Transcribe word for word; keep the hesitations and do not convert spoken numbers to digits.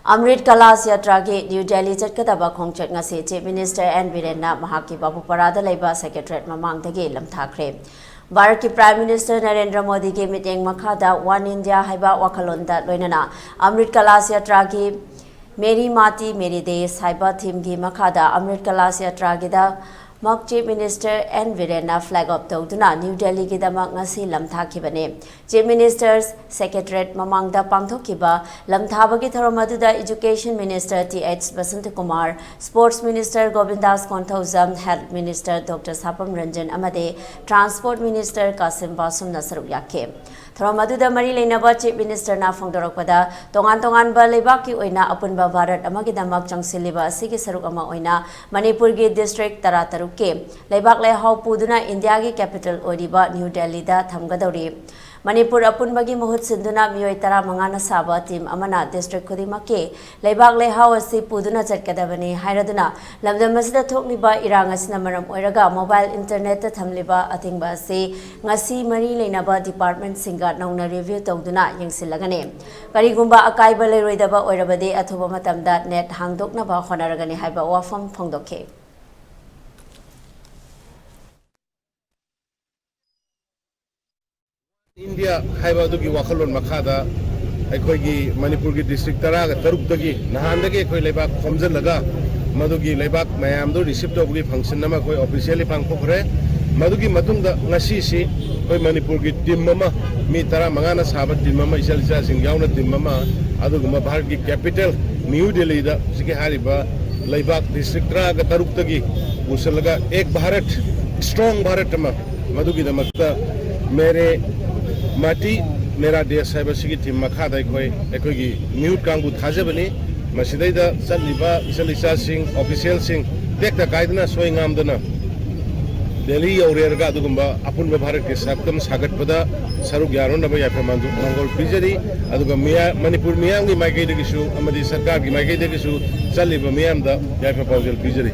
ꯑꯃ꯭ꯔꯤꯠ Kalash ꯌꯥꯇ꯭ꯔꯥꯒꯤ new Delhi ꯆꯠꯀꯗꯕ ꯈꯣꯡꯆꯠ ꯉꯁꯤ ꯆꯤꯐ ꯃꯤꯅꯤꯁꯇꯔ ꯑꯦꯟ ꯕꯤꯔꯦꯟꯅ ꯃꯍꯥꯛꯀꯤ ꯕꯥꯕꯨꯄꯥꯔꯥꯗ ꯂꯩꯕ ꯁꯦꯀ꯭ꯔꯦꯇꯔꯤꯌꯦꯠ ꯃꯃꯥꯡꯗꯒꯤ ꯂꯝꯊꯥꯈ꯭ꯔꯦ꯫ ꯚꯥꯔꯠꯀꯤ ꯄ꯭ꯔꯥꯏꯝ ꯃꯤꯅꯤꯁꯇꯔ ꯅꯔꯦꯟꯗ꯭ꯔ ꯃꯣꯗꯤꯒꯤ ꯃꯤꯠꯌꯦꯡ ꯃꯈꯥꯗ ꯋꯥꯟ ꯏꯟꯗꯤꯌꯥ ꯍꯥꯏꯕ ꯋꯥꯈꯜꯂꯣꯟꯗ ꯂꯣꯏꯅꯅ ꯑꯃ꯭ꯔꯤꯠ ꯀꯂꯥꯁ ꯌꯥꯇ꯭ꯔꯥꯒꯤ ꯃꯦꯔꯤ ꯃꯥꯇꯤ ꯃꯦꯔꯤ ꯗꯦꯁ ꯍꯥꯏꯕ ꯊꯤꯝꯒꯤ ꯃꯈꯥꯗ ꯑꯃ꯭ꯔꯤꯠ ꯀꯂꯥꯁ ꯌꯥꯇ꯭ꯔꯥꯒꯤꯗꯃꯛ ꯆꯤꯐ ꯃꯤꯅꯤꯁꯇꯔ ꯑꯦꯟ ꯕꯤꯔꯦꯟꯅ ꯐ꯭ꯂꯦꯒ ꯑꯣꯐ ꯇꯧꯗꯨꯅ ꯅ꯭ꯌꯨ ꯗꯦꯜꯂꯤꯒꯤꯗꯃꯛ ꯉꯁꯤ ꯂꯝꯊꯥꯈꯤꯕꯅꯤ꯫ ꯆꯤꯐ ꯃꯤꯅꯤꯁꯇꯔ ꯁꯦꯀ꯭ꯔꯦꯇꯔꯤꯌꯦꯠ ꯃꯃꯥꯡꯗ ꯄꯥꯡꯊꯣꯛꯈꯤꯕ ꯂꯝꯊꯥꯕꯒꯤ ꯊꯧꯔꯝ ꯑꯗꯨꯗ education minister T H Basantakumar, sports minister Govindas Konthoujam, health minister doctor Sapam Ranjan ꯑꯃꯗꯤ ꯇ꯭ꯔꯥꯟꯁꯄꯣꯔꯠ ꯃꯤꯅꯤꯁꯇꯔ ꯀꯥꯁꯤꯝ ꯕꯥꯁꯨꯝꯅ ꯁꯔꯨꯛ ꯌꯥꯈꯤ꯫ ꯊꯧꯔꯝ ꯑꯗꯨꯗ ꯃꯔꯤ ꯂꯩꯅꯕ ꯆꯤꯐ ꯃꯤꯅꯤꯁꯇꯔꯅ ꯐꯣꯡꯗꯣꯔꯛꯄꯗ, ꯇꯣꯉꯥꯟ ꯇꯣꯉꯥꯟꯕ ꯂꯩꯕꯥꯛꯀꯤ ꯑꯣꯏꯅ ꯑꯄꯨꯟꯕ ꯚꯥꯔꯠ ꯑꯃꯒꯤꯗꯃꯛ ꯆꯪꯁꯤꯜꯂꯤꯕ ꯑꯁꯤꯒꯤ ꯁꯔꯨꯛ ꯑꯃ ꯑꯣꯏꯅ ꯃꯅꯤꯄꯨꯔꯒꯤ ꯗꯤꯁꯇ꯭ꯔꯤꯛ ꯇꯔꯥꯇꯔꯨꯛꯀꯤ ꯂꯩꯕꯥꯛ ꯂꯩꯍꯥꯎ ꯄꯨꯗꯨꯅ ꯏꯟꯗꯤꯌꯥꯒꯤ ꯀꯦꯄꯤꯇꯦꯜ ꯑꯣꯏꯔꯤꯕ ꯅ꯭ꯌꯨ ꯗꯦꯜꯂꯤꯗ ꯊꯝꯒꯗꯧꯔꯤ꯫ ꯃꯅꯤꯄꯨꯔ ꯑꯄꯨꯟꯕꯒꯤ ꯃꯍꯨꯠ ꯁꯤꯟꯗꯨꯅ ꯃꯤꯑꯣꯏ ꯇꯔꯥꯃꯉꯥꯅ ꯁꯥꯕ ꯇꯤꯝ ꯑꯃꯅ ꯗꯤꯁꯇ꯭ꯔꯤꯛ ꯈꯨꯗꯤꯡꯃꯛꯀꯤ ꯂꯩꯕꯥꯛ ꯂꯩꯍꯥꯎ ꯑꯁꯤ ꯄꯨꯗꯨꯅ ꯆꯠꯀꯗꯕꯅꯤ ꯍꯥꯏꯔꯗꯨꯅ, ꯂꯝꯗꯝ ꯑꯁꯤꯗ ꯊꯣꯛꯂꯤꯕ ꯏꯔꯥꯡ ꯑꯁꯤꯅ ꯃꯔꯝ ꯑꯣꯏꯔꯒ ꯃꯣꯕꯥꯏꯜ ꯏꯟꯇꯔꯅꯦꯠꯇ ꯊꯝꯂꯤꯕ ꯑꯊꯤꯡꯕ ꯑꯁꯤ ꯉꯁꯤ ꯃꯔꯤ ꯂꯩꯅꯕ ꯗꯤꯄꯥꯔꯠꯃꯦꯟꯠꯁꯤꯡꯒ ꯅꯧꯅ ꯔꯤꯚ꯭ꯌꯨ ꯇꯧꯗꯨꯅ ꯌꯦꯡꯁꯤꯜꯂꯒꯅꯤ꯫ ꯀꯔꯤꯒꯨꯝꯕ ꯑꯀꯥꯏꯕ ꯂꯩꯔꯣꯏꯗꯕ ꯑꯣꯏꯔꯕꯗꯤ ꯑꯊꯨꯕ ꯃꯇꯝꯗ ꯅꯦꯠ ꯍꯥꯡꯗꯣꯛꯅꯕ ꯍꯣꯠꯅꯔꯒꯅꯤ ꯍꯥꯏꯕ ꯋꯥꯐꯝ ꯐꯣꯡꯗꯣꯛꯈꯤ꯫ ꯏꯟꯗꯤꯌꯥ ꯍꯥꯏꯕ ꯑꯗꯨꯒꯤ ꯋꯥꯈꯜꯂꯣꯟ ꯃꯈꯥꯗ ꯑꯩꯈꯣꯏꯒꯤ ꯃꯅꯤꯄꯨꯔꯒꯤ ꯗꯤꯁꯇ꯭ꯔꯤꯛ ꯇꯔꯥꯒ ꯇꯔꯨꯛꯇꯒꯤ ꯅꯍꯥꯟꯗꯒꯤ ꯑꯩꯈꯣꯏ ꯂꯩꯕꯥꯛ ꯈꯣꯝꯖꯤꯜꯂꯒ ꯃꯗꯨꯒꯤ ꯂꯩꯕꯥꯛ ꯃꯌꯥꯝꯗꯨ ꯔꯤꯁꯤꯞ ꯇꯧꯕꯒꯤ ꯐꯪꯁꯟ ꯑꯃ ꯑꯩꯈꯣꯏ ꯑꯣꯐꯤꯁꯤꯌꯦꯜꯂꯤ ꯄꯥꯡꯊꯣꯛꯈ꯭ꯔꯦ꯫ ꯃꯗꯨꯒꯤ ꯃꯇꯨꯡꯗ ꯉꯁꯤꯁꯤ ꯑꯩꯈꯣꯏ ꯃꯅꯤꯄꯨꯔꯒꯤ ꯇꯤꯝ ꯑꯃ, ꯃꯤ ꯇꯔꯥꯃꯉꯥꯅ ꯁꯥꯕ ꯇꯤꯝ ꯑꯃ, ꯏꯆꯜ ꯏꯆꯥꯁꯤꯡ ꯌꯥꯎꯅ ꯇꯤꯝ ꯑꯃ, ꯑꯗꯨꯒꯨꯝꯕ ꯚꯥꯔꯠꯀꯤ ꯀꯦꯄꯤꯇꯦꯜ ꯅ꯭ꯌꯨ ꯗꯦꯜꯂꯤꯗ ꯍꯧꯖꯤꯛꯀꯤ ꯍꯥꯏꯔꯤꯕ ꯂꯩꯕꯥꯛ ꯗꯤꯁꯇ꯭ꯔꯤꯛ ꯇꯔꯥꯒ ꯇꯔꯨꯛꯇꯒꯤ ꯄꯨꯁꯤꯜꯂꯒ ꯑꯦꯛ ꯚꯥꯔꯠ, ꯏꯁꯇ꯭ꯔꯣꯡ ꯚꯥꯔꯠ ꯑꯃ, ꯃꯗꯨꯒꯤꯗꯃꯛꯇ ꯃꯦꯔꯦ ꯃꯥꯇꯤ ꯃꯦꯔꯥ ꯗꯦꯁ ꯍꯥꯏꯕ ꯁꯤꯒꯤ ꯊꯤꯝ ꯃꯈꯥꯗ ꯑꯩꯈꯣꯏ, ꯑꯩꯈꯣꯏꯒꯤ ꯃꯤꯍꯨꯠ ꯀꯥꯡꯕꯨ ꯊꯥꯖꯕꯅꯤ꯫ ꯃꯁꯤꯗꯩꯗ ꯆꯠꯂꯤꯕ ꯏꯆꯜ ꯏꯆꯥꯁꯤꯡ, ꯑꯣꯐꯤꯁꯤꯌꯦꯜꯁꯤꯡ ꯇꯦꯛꯇ ꯀꯥꯏꯗꯅ, ꯁꯣꯏ ꯉꯥꯝꯗꯅ ꯗꯦꯜꯂꯤ ꯌꯧꯔꯦꯔꯒ ꯑꯗꯨꯒꯨꯝꯕ ꯑꯄꯨꯟꯕ ꯚꯥꯔꯠꯀꯤ ꯁꯛꯇꯝ ꯁꯥꯒꯠꯄꯗ ꯁꯔꯨꯛ ꯌꯥꯔꯨꯅꯕ ꯌꯥꯏꯐ ꯃꯥꯡꯖꯣ-, ꯃꯥꯡꯒꯣꯜ ꯄꯤꯖꯔꯤ꯫ ꯑꯗꯨꯒ ꯃꯤꯌꯥ-, ꯃꯅꯤꯄꯨꯔ ꯃꯤꯌꯥꯝꯒꯤ ꯃꯥꯏꯀꯩꯗꯒꯤꯁꯨ ꯑꯃꯗꯤ ꯁꯔꯀꯥꯔꯒꯤ ꯃꯥꯏꯀꯩꯗꯒꯤꯁꯨ ꯆꯠꯂꯤꯕ ꯃꯤꯌꯥꯝꯗ ꯌꯥꯏꯐ ꯄꯥꯎꯖꯦꯜ ꯄꯤꯖꯔꯤ꯫